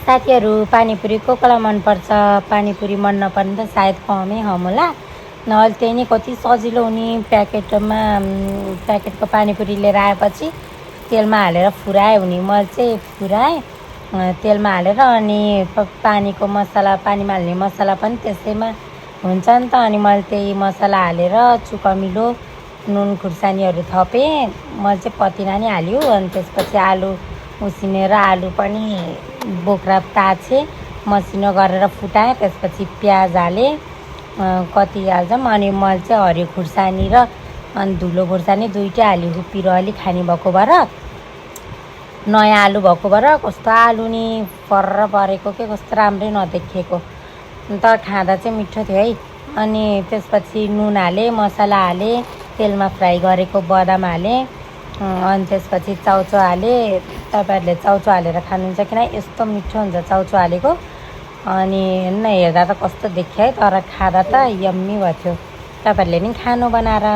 साथीहरू पानीपुरी कसलाई मनपर्छ? पानीपुरी मन नपर्ने त सायद कमै हम होला। नभए त्यही नै कति सजिलो हुने, प्याकेटको पानीपुरी लिएर आएपछि तेलमा हालेर फुराए हुने। मैले चाहिँ फुराएँ तेलमा हालेर, अनि पानीको मसला, पानीमा हाल्ने मसला पनि त्यसैमा हुन्छ नि त। अनि मैले त्यही मसला हालेर चुकमिलो नुन खुर्सानीहरू थपेँ। मैले चाहिँ पतिना नि हाल्यो। अनि त्यसपछि आलु उसिनेर आलु पनि बोक्रा ताछे मसिनो गरेर फुटाएँ। त्यसपछि प्याज हालेँ, कति हाल्छौँ। अनि मैले चाहिँ हरियो खुर्सानी र अनि धुलो खुर्सानी दुइटै हाल्यो, पिरो अलिक खाने भएको भएर, नयाँ आलु भएको भएर। कस्तो आलु नि फर्र परेको के, कस्तो राम्रै नदेखिएको, तर खाँदा चाहिँ मिठो थियो है। अनि त्यसपछि नुन हालेँ, मसला हालेँ, तेलमा फ्राई गरेको बदाम हालेँ। अनि त्यसपछि चाउचाउ हालेँ। तपाईँहरूले चाउचाउ हालेर खानुहुन्छ किन? यस्तो मिठो हुन्छ चाउचाउ हालेको। अनि हेर्दा त कस्तो देखियो है, तर खाँदा त यम्मी भयो थियो। तपाईँहरूले नि खानु बनाएर।